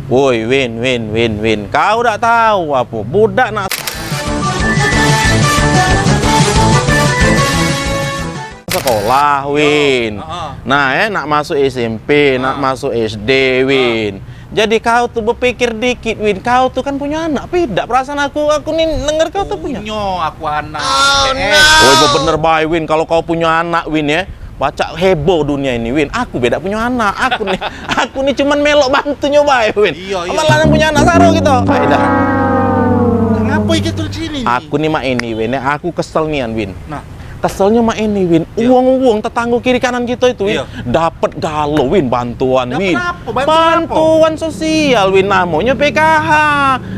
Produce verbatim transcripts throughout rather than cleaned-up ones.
Woi, Win, Win, Win, Win. Kau dak tahu apo? Budak nak sekolah, Win. Heeh. Nah, eh, nak masuk S M P, nak masuk S D, Win. Jadi kau tu bepikir dikit, Win. Kau tu kan punyo anak, pidak perasaan aku, aku ni denger kau tu punyo. Punyo aku anak. Oh, no. Woi, bener bae, Win. Kalau kau punyo anak, Win, ya, pacak heboh dunia ini, Win. Aku be dak punyo anak. Aku ni, aku ni cuman melok bantunyo bae, Win. Iyo, iyo. Malah yang punyo anak saro gitu. Baik dah. Ngapo ikit tu sini ni? Aku ni mak ini, Win, ya. Aku kesel nian, Win. Nah. Keselnyo mak ini, Win. Iyo. Uwong-uwong tetanggo kiri kanan kito itu, Win. Iyo. Dapet galo, Win, bantuan, Win. Dapet apo? Bantuan apo? Bantuan sosial, Win, namonyo P K H.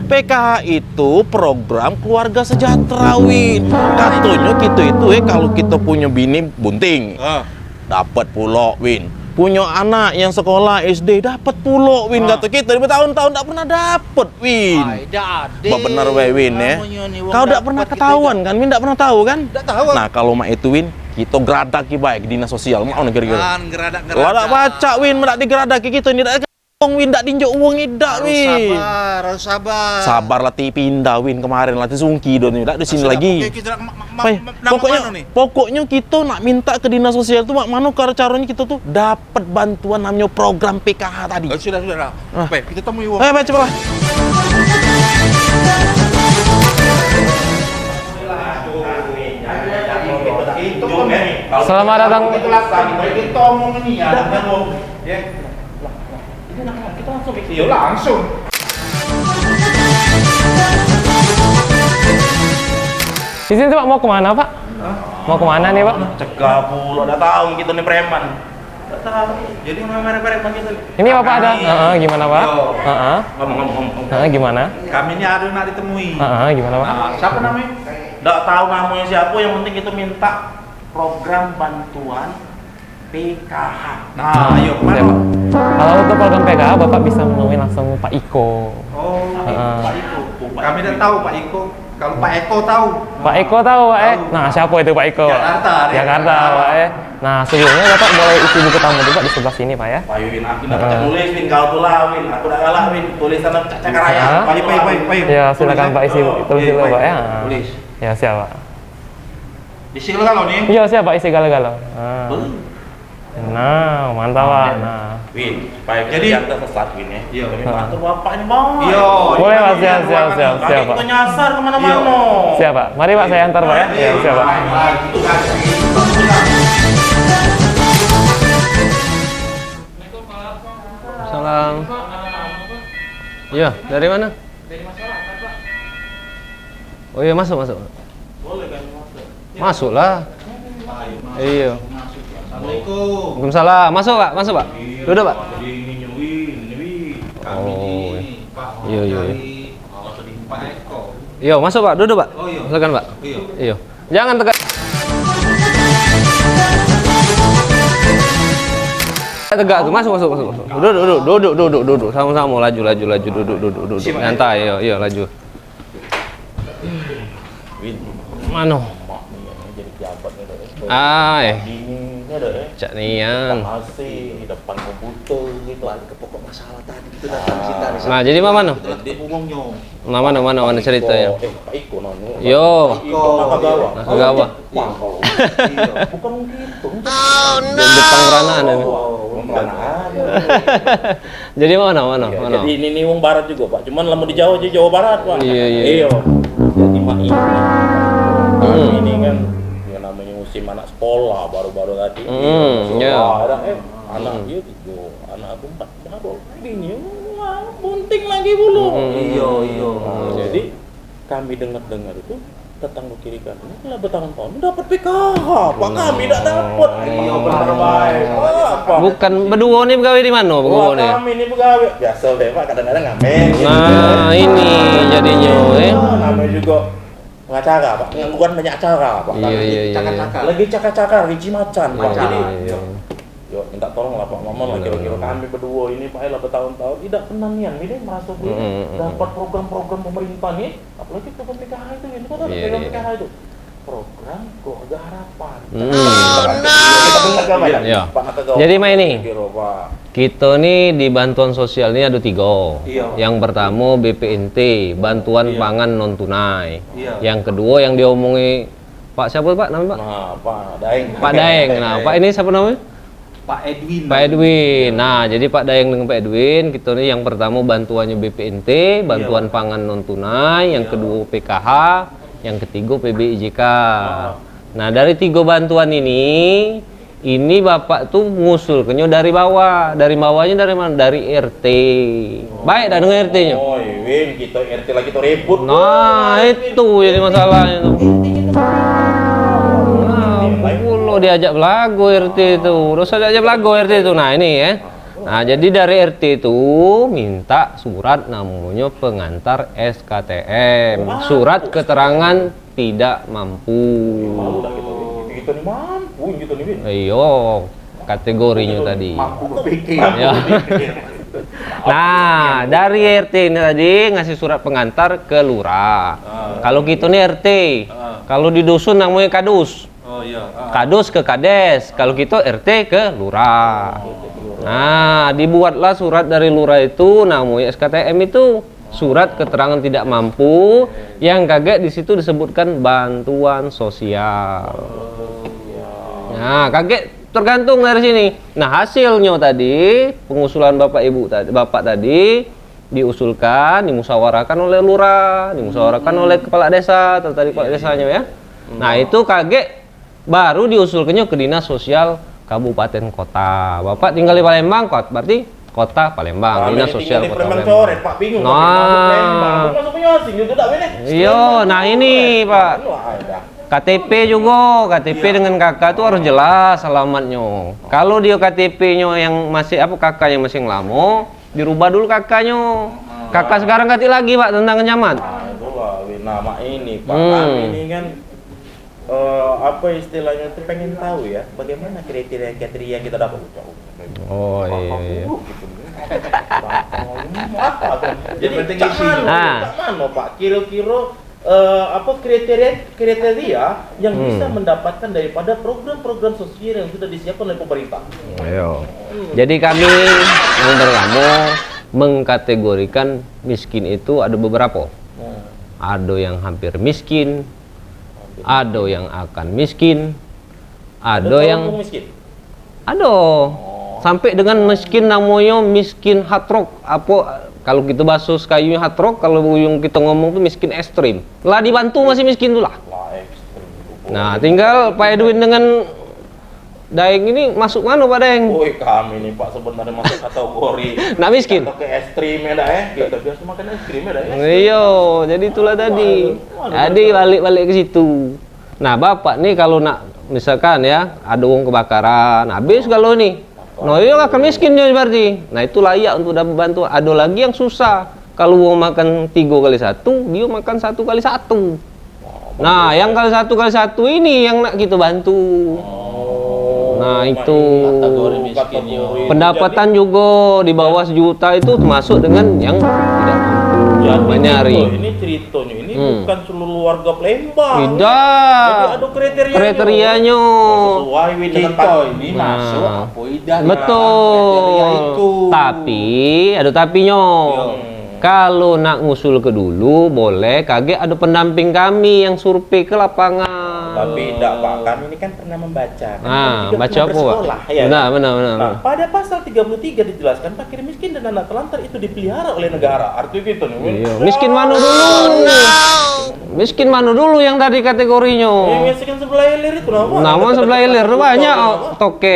P K H itu program keluarga sejahtera, Win. Katonyo kito itu, eh, kalau kito punyo bini bunting, ah, dapet pulo, Win. Punyo anak yang sekolah S D, dapet pulo, Win. Ah. Kato kito, bertahun-tahun dak pernah dapet, Win. Ai, dak ade. Bener bae, Win, ya. Namonyo ni wong dapet. Kau dak pernah ketahuan kan, Win? Dak pernah tahu kan? Dak tahu. Nah, kalau mak itu, Win, kito geradak bae ke dinas sosial. Mak, ono kira-kira? Kan geradak-geradak. Lah, dak pacak, Win, dak digeradak kito ni, dak Wong, Win, dak dinjok uwong idak, Win. Harus sabar, harus sabar. Sabar lah, ti pindah, Win, kemarin lah, ti sungki do ni, dak di sini lagi. Oke, kita ma-, ma-, ma-, Baik, ma-, nama pokoknyo, mano ni? Pokoknyo kito nak minta ke dinas sosial tu, mak, mano kar-, caronyo kito tu dapet bantuan namonyo program P K H tadi. Oh, sudah, sudah, sudah. Ah. Baik, kita temui uwong. Eh, baik, cepatlah. Selamat datang. Kita omong ni ya. Iyo, langsung. Izin tu, Pak, mau kemana, Pak? Hah? Mau kemana nih, Pak? Cegah pulo, dak tahu kito ni preman. Dak tahu. Jadi, preman-preman kito ni. Ini Bapak ada? Kami. Heeh, gimana, Pak? Yo. Heeh. Ngomong, ngomong, ngomong. Heeh, gimana? Kami ni ada nak ditemui. Heeh, gimana, Pak? Nah, siapa namanya? Dak tahu namanya siapa, yang penting kita minta program bantuan P K H. Nah, ayo, kemana? Siap. Kalau untuk program P K H, Bapak bisa menemui langsung Pak Iko. Oh, Pak Iko. Kami dah tahu Pak Iko. Kalau Pak Eko tahu. Pak Eko tahu, Pak, eh? Tahu. Nah, siapa itu Pak Eko? Jakarta, dia. Jakarta, Pak, eh? Nah, sebelumnya Bapak boleh isi buku tamu dulu, Pak, di sebelah sini, Pak, ya. Pak Yudin, aku dah nulis, Win, kau tu lah, Win. Aku dah galak, Win. Tulis sana cak-cak raya. Heeh. Pak, Pak, Pak, Pak. Ya, silakan, Pak, isi, tulis dulu, Pak, ya. Tulis. Ya, siap, Pak. Isi galo-galo ni? Iyo, siap, Pak, isi galo-galo. Ah. Nah, mantap, Pak. Nah. Win, supaya kito jangan tersesat, Win, ya. Iyo. Kami matur Bapak ni, Bang. Iyo. Boleh, Pak, siap, siap, siap, siap, Pak. Kami nyasar kemana-mana. Iyo. Siap, Pak. Mari, Pak, saya antar, Pak, ya. Iyo, siap, Pak. Salam. Iyo, dari mana? Oh iyo, masuk, masuk. Boleh kan masuk? Masuklah. Ayo, masuk. Iyo. Assalamualaikum. Waalaikumsalam. Masuk, Pak. Masuk, Pak. Duduk, Pak. Jadi ini nyuwi, nyuwi. Kami ni, Pak, mau cari, iyo, iyo, iyo, Pak Eko. Iyo, masuk, Pak. Duduk, Pak. Oh, iyo. Silakan, Pak. Iyo. Iyo. Jangan tegak. Tegak tu, masuk, masuk, masuk, masuk. Duduk, duduk, duduk, duduk, duduk. Sama-sama, laju, laju, laju, duduk, duduk, duduk. Nyantai, iyo, iyo, laju. Win. Mano? Mak ni yang jadi pejabat ni dah, eh. Ah, eh. Bini ni dah, eh. Cak nian. Depan A C, depan komputer gitu. Balik ke pokok masalah tadi, kita datang sini tadi. Nah, jadi mak mano? Jadi, nah, mano, mano, mano ceritonyo? Eh, Pak Iko nano. Yo. Pak Iko. Pak Iko. Nah, ke gawah. Wah, kalau gitu. Bukan gitu. Oh, no. Jepang merana, nah. Oh, merana. Jadi mano, mano, iyo, mano? Jadi ini, ini wong barat jugo, Pak. Cuman lamun di Jawa, di Jawa Barat, Pak. Iyo, iyo. Iyo. Jadi mak ini. Hmm. Ini kan, yang namanya musim anak sekolah baru-baru tadi. Hmm, iyo. Sekolah, ada, eh, anak, hmm, dia tiga, anak aku empat, baru bini, wah, bunting lagi dulu. Hmm. Iyo, iyo. Hmm, jadi kami dengar-dengar itu tetangga kiri kanan ni lah bertahun-tahun dapat P K H, Pak. Kami dak dapat. Iyo, bener bae. Apa? Bukan, beduo ni begawe di mano, beduo ni? Wah, kami ni begawe biaso bae, Pak, kadang-kadang ngamen. Nah, ini jadinyo, eh. Namonyo jugo pengacara, Pak. Pengangguran banyak acara, Pak. Iyo, iyo, iyo, iyo. Lagi cakar-cakar, lagi macan, Pak. Iyo, jadi, iyo. Yo, minta tolong lah, Pak Maman lah, kira-kira kami beduo ini, Pak, lah bertahun-tahun, idak pernah nian ni deh, meraso gue dapat program-program pemerintah ni, apalagi program P K H itu, ini kan ada program P K H itu. Program Keluarga Harapan. Hmm. Kita dengar gambaran. Iya. Pak Nata Gau. Jadi, mak ini, kira, Pak. Kita ni di bantuan sosial ni ada tiga. Iya. Yang pertama B P N T, bantuan, iya, pangan non tunai. Iya. Yang kedua yang diomongi Pak siapa, Pak, nama, Pak? Nah, Pak Daeng. Pak Daeng. Nah, Pak ini siapa namanya? Pak Edwin. Pak Edwin. Nah, jadi Pak Daeng dengan Pak Edwin, kita ni yang pertama bantuannya B P N T, bantuan, iya, pangan non tunai, yang, iya, kedua P K H, yang ketiga P B I J K. Ah. Nah, dari tiga bantuan ini, ini Bapak tu ngusulkenyo dari bawah. Dari bawahnyo dari mana? Dari R T. Baik dah dengan R T-nyo. Oh, Win, kita R T lagi tu ribut. Nah, itu jadi masalahnyo tu. Nah, pulo diajak belagu R T tu. Dosa diajak belagu R T tu. Nah, ini ya. Nah, jadi dari R T tu minta surat namonyo pengantar S K T M, surat keterangan tidak mampu. Malu dah kita, Win. Kita ni mampu, kita ni, Win. Iyo, kategorinyo tadi. Mampu berpikir. Ya. Nah, dari R T ini tadi ngasih surat pengantar ke lurah. Ah. Kalau kita ni R T. Ah. Kalau di dusun namonyo kadus. Oh, iya. Ah. Kadus ke kades, kalau kita R T ke lurah. Oh, R T ke lurah. Nah, dibuatlah surat dari lurah itu, namonyo S K T M itu, surat keterangan tidak mampu, yang kagek di situ disebutkan bantuan sosial. Oh, iya. Nah, kagek tergantung dari sini. Nah, hasilnyo tadi, pengusulan Bapak Ibu tadi, Bapak tadi, diusulkan, dimusyawarahkan oleh lurah, dimusyawarahkan oleh kepala desa, atau tadi kepala desanyo ya. Nah, itu kagek baru diusulkannyo ke dinas sosial kabupaten kota. Bapak tinggal di Palembang, kot, berarti kota Palembang, dinas sosial kota Palembang. Nah, ini tinggal di Palembang coret, Pak, bingung, Pak, masuk Palembang. Masuk punya asing juga tak boleh. Iyo, nah ini, Pak. Anu ada. K T P juga, K T P dengan K K tu harus jelas alamatnyo. Kalau dio K T P-nyo yang masih, apa, K K yang masih lamo, dirubah dulu K K-nyo. K K sekarang katik lagi, Pak, tentang kecamat. Nah, itulah, Win. Nah, mak ini, Pak, kami ini kan, eh, apa istilahnya tu, pengen tahu ya, bagaimana kriteria-kriteria yang kita dapat. Oh, iya, iya. Apa gitu. Apa, apa, apa. Jadi, cak mano, cak mano, Pak? Kira-kira eh, apa, kriteria, kriteria yang bisa mendapatkan daripada program-program sosial yang sudah disiapkan oleh pemerintah. Ayo. Jadi kami yang pertama mengkategorikan miskin itu ada beberapa. Ada yang hampir miskin, ada yang akan miskin, ada yang miskin. Ado. Sampe dengan miskin namonyo miskin hard rock. Apo, kalu kito bahaso sekayunyo hard rock, kalu yang kito ngomong tu miskin ekstrim. Lah dibantu masih miskin tu lah. Nah, tinggal Pak Edwin dengan Daeng ini masuk mano, Pak Daeng? Woi, kami ni, Pak, sebenarnyo masuk kategori nak miskin. Atau ke ekstrim ya, dah, eh. Kita biasa makan ekstrim ya, dah, eh. Iyo, jadi itulah tadi. Jadi balik-balik ke situ. Nah, Bapak ni kalu nak, misalkan ya, ado wong kebakaran, habis kalu ni. Nah, iyo akan miskin dio berarti. Nah, itu layak untuk dapat bantuan. Ado lagi yang susah. Kalu wong makan tigo kali satu, dio makan satu kali satu. Nah, yang kali satu kali satu ini yang nak kito bantu. Nah, itu. Pendapatan jugo di bawah sejuta itu termasuk dengan yang tidak mampu. Jadi, manyari. Ini ceritonyo ini bukan seluruh warga Palembang. Idak. Jadi, ado kriterianyo. Kriterianyo. Sesuai dengan kita ini masuk apo idak. Betul. Kriteria itu. Tapi, ado tapinyo. Kalu nak ngusul ke dulu, boleh. Kagek ado pendamping kami yang survei ke lapangan. Tapi idak, Pak. Kami ini kan pernah membaca. Kan kami juga pernah bersekolah, ya. Benar, benar, benar. Nah, pada pasal tiga puluh tiga dijelaskan, fakir miskin dan anak terlantar itu dipelihara oleh negara. Arti gitu nih, Win. Iyo. Miskin mano dulu? Miskin mano dulu yang tadi kategorinyo? Yang miskin sebelah ilir itu, nama? Nama sebelah ilir tu banyak, oh, toke.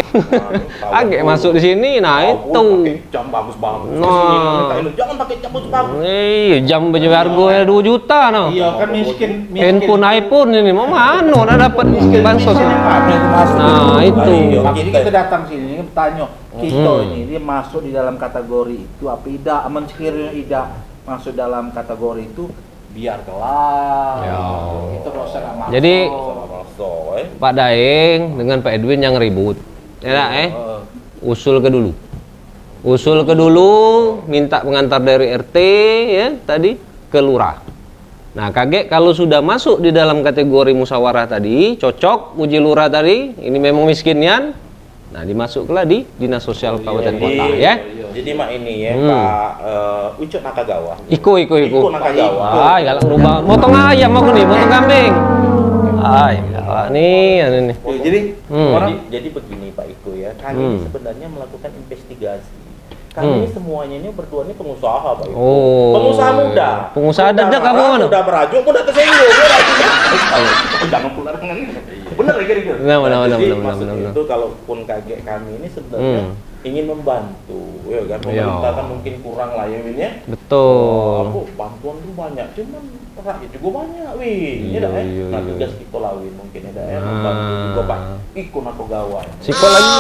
Agek masuk di sini, nah itu. Pakai jam bagus-bagus. Nah. Jangan pakai jam bagus-bagus. Iyo, jam berharga duo juta, no. Iyo, kan miskin, miskin. Handphone iPhone ini, mau mano nak dapat bansos? Miskin yang mano itu masuk? Nah, itu. Iyo, makanya kita datang sini, bertanya. Kita ini, dia masuk di dalam kategori itu apa idak? Amun sekiranya idak masuk dalam kategori itu, biar kelar. Ya. Kita gak usah nak masuk. Jadi, Pak Daeng dengan Pak Edwin yang ribut. Ya tak, eh? Usul ke dulu. Usul ke dulu, minta pengantar dari R T, ya, tadi, ke lurah. Nah, kagek kalau sudah masuk di dalam kategori musyawarah tadi, cocok uji lurah tadi, ini memang miskin nian, nah, dimasukkanlah di dinas sosial kabupaten kota, ya. Jadi mak ini ya, hmm. Pak eh, Ucok Nakagawa. Iko, iko, iko. Iko Nakagawa. Ay, galak berubah. Motong ayam aku nih, motong kambing. Ay, galak nih, anu nih. Ya, jadi, hmm. Jadi, jadi begini Pak Iko ya, kami hmm. Ini sebenarnya melakukan investigasi. Kami hmm. Ini semuanya ini berdua ini pengusaha Pak Iko. Oh. Pengusaha muda. Pengusaha dedek apa mana? Udah berajuk, udah tersinggung. Ya, jangan pula dengan ini. Bener lagi, bener. Nah, benar, benar, benar, benar, benar. Itu kalaupun kagek kami ini sebenarnya hmm. Ingin membantu, ya kan? Pemerintah kan mungkin kurang lah ya, Win ya. Betul. Oh, aku bantuan tuh banyak, cuman rakyat juga banyak, Win. Ya dak, eh? Nah, tugas kita lah, Win, mungkin ya dak, eh? Membantu juga, Pak. Ikut aku gawai. Siko lagi.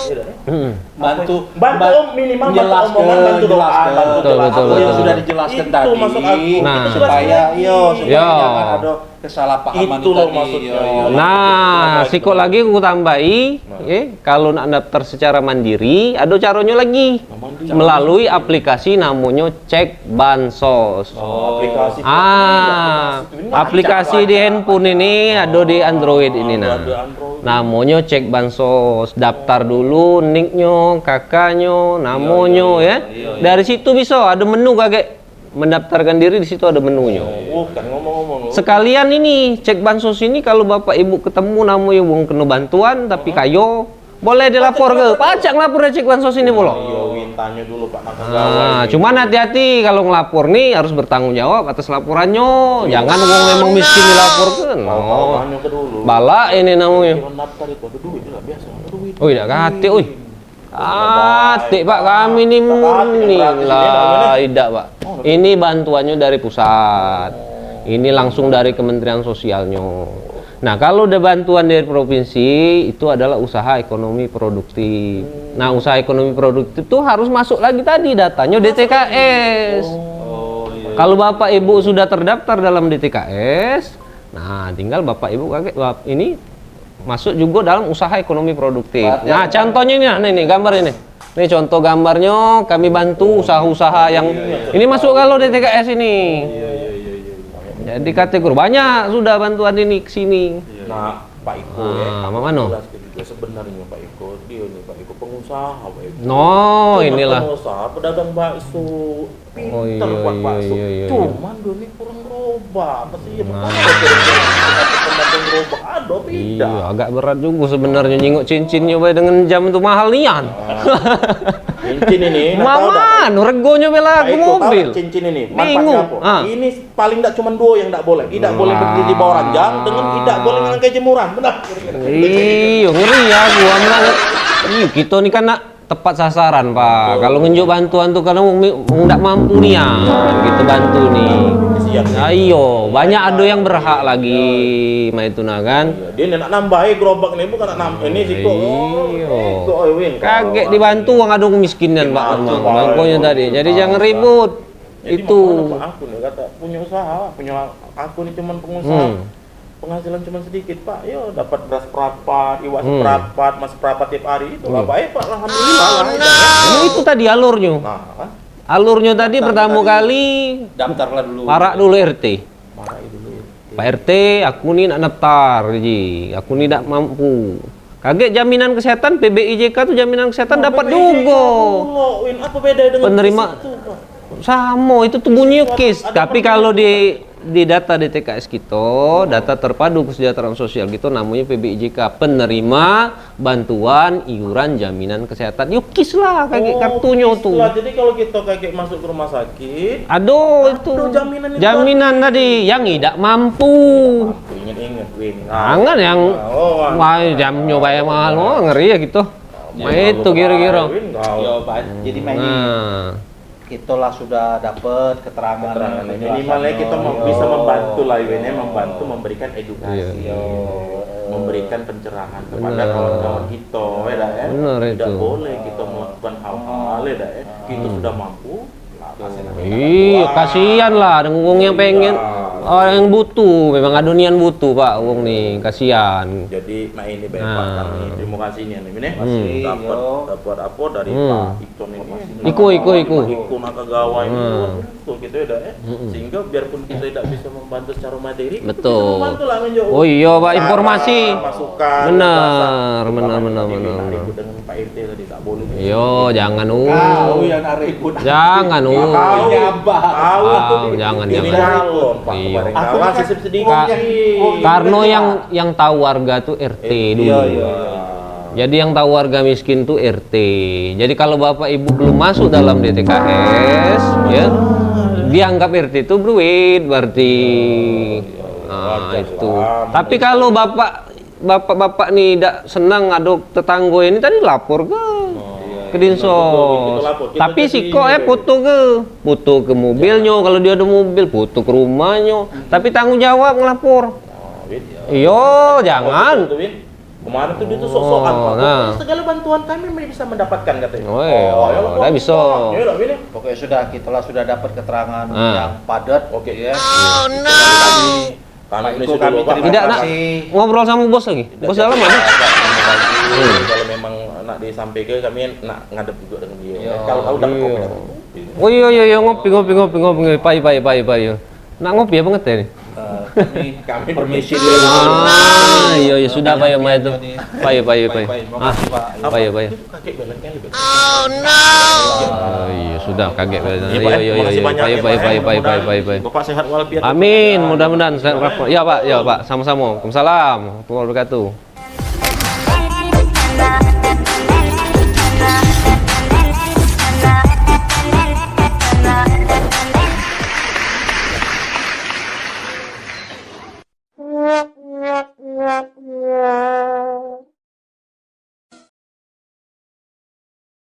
Ya dak, eh? Hmm. Bantu, bantu om, minimal bantu omongan, bantu doa, bantu betul, betul, betul. Yang sudah dijelaskan tadi, nah. Supaya, iyo, supaya jangan ada kesalahpahaman itu tadi, maksudnya. Nah, sikok lagi aku tambahi, nah. Oke, kalau nak daftar secara mandiri, ada caranya lagi. Nah, mandiri. Melalui aplikasi namanya Cek Bansos. Oh, aplikasi. Ah, aplikasi di handphone ini ada di Android ini, nah. Ada Android. Namanya Cek Bansos. Daftar dulu nicknya, kakaknya, namanya, ya. Dari situ bisa ada menu kagek. Mendaftarkan diri di situ ada menunya. Oh, kan ngomong-ngomong. Sekalian ini, Cek Bansos ini kalau bapak ibu ketemu namanya wong kena bantuan tapi kayo, boleh dilapor ke. Pacak ngelapor dari Cek Bansos ini pulo. Iyo, Win, tanya dulu Pak Nakagawa. Ah, cuman hati-hati kalau ngelapor nih harus bertanggung jawab atas laporannya. Jangan wong memang miskin dilapor ke. No. Balak ini namanya. Mendaftar itu ada duit juga biasa, ada duit. Oh, tidak kate, oi. Atik, Pak, kami ni murni lah, idak, Pak. Ini bantuannya dari pusat. Ini langsung dari Kementerian Sosialnya. Nah, kalau ada bantuan dari provinsi, itu adalah usaha ekonomi produktif. Nah, usaha ekonomi produktif itu harus masuk lagi tadi datanya D T K S. Kalau Bapak Ibu sudah terdaftar dalam D T K S, nah, tinggal Bapak Ibu kagek, bap-, ini masuk juga dalam usaha ekonomi produktif. Nah, contohnya ini, nah, ini, ini gambar ini. Ini contoh gambarnya kami bantu usaha-usaha yang ini masuk kalau D T K S ini. Jadi kategori banyak sudah bantuan ini ke sini. Nah, Pak Iko ya. Ah, mak mano? Jelas ke juga sebenarnya Pak Iko, dia ni Pak Iko pengusaha, Pak Iko. No, inilah. Pengusaha, pedagang bakso. Pinter buat bakso. Cuman dia ni kurang gerobak. Apa sih? Nah. Gerobak ada beda. Iya, agak berat juga sebenarnya nyingok cincinnyo bae dengan jam tu mahal nian. Cincin ini, nah, tahu dak? Mano regonyo be lagu mobil. Cincin ini, manfaatnya apa? Ini paling dak cuma dua yang dak boleh. Idak boleh berdiri di bawah ranjang dengan idak boleh ngelangkai jemuran. Benar. Iyo, ngeri ya gua. Iyo, kita ni kan nak tepat sasaran, Pak. Kalau ngenjuk bantuan tu kadang wong mi-, wong dak mampu nian, gitu bantu ni. Kesian. Nah, iyo, banyak ado yang berhak lagi, mak itu nah kan. Iyo, dia nak nambahi gerobak ni bukan nak nam-, ini siko. Iyo. Kagek dibantu wong ado miskin nian, Pak. Makanya tadi. Jadi jangan ribut. Jadi itu. Mak, aku ni kata punya usaha, punya aku ni cuman pengusaha. Hmm. Penghasilan cuma sedikit, Pak. Yo, dapat beras perapat, iwak seperapat, mas perapat tiap hari. Itu lah baik, Pak. Alhamdulillah lah. Nah, itu tadi alurnyo. Nah, kan? Alurnyo tadi pertamo kali daftarlah dulu. Marak dulu R T. Marak dulu R T. Pak R T, aku ni nak daftar, Ji. Aku ni dak mampu. Kagek jaminan kesehatan, P B I J K tu jaminan kesehatan dapat jugo. Win, apa beda dengan penerima? Samo, itu tu bunyi kis. Tapi kalau di, di data D T K S kito, data terpadu kesejahteraan sosial kito namonyo P B I J K, penerima bantuan iuran jaminan kesehatan. Yo kis lah kagek kartunyo tu. Lah, jadi kalau kito kagek masuk ke rumah sakit, ado itu jaminan tadi yang idak mampu. Inget-inget, Win. Jangan yang wah, jamnyo bayar mahal, wah, ngeri ya gitu. Nah, itu kira-kira. Yo, jadi main ini. Nah. Kita lah sudah dapat keterangan. Minimal ya kita bisa membantu lah, Win, ya, membantu memberikan edukasi, memberikan pencerahan kepada kawan-kawan kita, ya dak, ya? Benar itu. Tidak boleh kita melakukan hal-hal, ya dak, ya? Kita sudah mampu, lah, kasih. Iyo, kasihan lah, dengan wong yang pengen. Iya. Oh, yang butuh, memang ado nian butuh, Pak, wong ni, kasihan. Jadi, mak ini bae, Pak, kami terima kasih nian ini, nih. Dapat, dapat apa dari Pak Ikon ini? Iko, iko, iko. Iko nak ke gawai ini, wah, betul kita dah, ya. Sehingga biarpun kita tidak bisa membantu secara materi, kita bisa membantu lah, menjawab. Oh iya, Pak, informasi. Masukan, benar, benar, benar, benar. Ribut dengan Pak R T tadi tak boleh. Yo, jangan, uh. Kau yang nak ribut. Jangan, uh. Kau, kau, jangan, jangan. Calon, Pak, iya. Kemarin kalah sisip sedikit. Ka-, karena yang, yang tahu warga tuh R T dulu. Iya, iya. Jadi yang tahu warga miskin tuh R T. Jadi kalau bapak ibu belum masuk dalam D T K S, ya, dianggap R T itu beruit berarti. Nah, itu. Tapi kalau bapak bapak-bapak ni dak senang ado tetanggo ini tadi lapor ke, ke dinsos. Tapi sikok eh foto ke, foto ke mobilnyo kalau dia ada mobil, foto ke rumahnyo. Tapi tanggung jawab ngelapor. Iyo, jangan. Kemarin tuh dia tuh sok-sokan, Pak. Nah. Pokoknya segala bantuan kami bisa mendapatkan, katanya. Oh, iya. Oh, ya Allah, dah bisa. Ya Allah, ini. Pokoknya sudah, kita lah sudah dapat keterangan yang padat. Oke, ya. Kami, kami terima kasih. Tidak nak ngobrol sama bos lagi? Bos dalam ada? Kalau memang nak disampaikan, kami nak ngadep juga dengan dia. Kalau tahu dapat kopi. Oh iya, iya, iya, ngopi, ngopi, ngopi, ngopi, ngopi. Pai, pai, pai, pai, iya. Nak ngopi apa ngeteh ni? Eh, kami, kami permisi dulu. Ah, iya, iya, sudah, pai, pai, itu. Pai, pai, pai. Ah, pai, pai. Kakek belen kali, Bang. Oh, iya, sudah, kaget. Iya, Pak, iya, iya, makasih banyak, pai, ya, pai, Pak, ya. Pai, pai, pai, pai, pai. Bapak sehat walafiat. Amin, mudah-mudahan sehat walafiat. Ya, Pak, ya, Pak, sama-sama. Waalaikumsalam warahmatullahi wabarakatuh.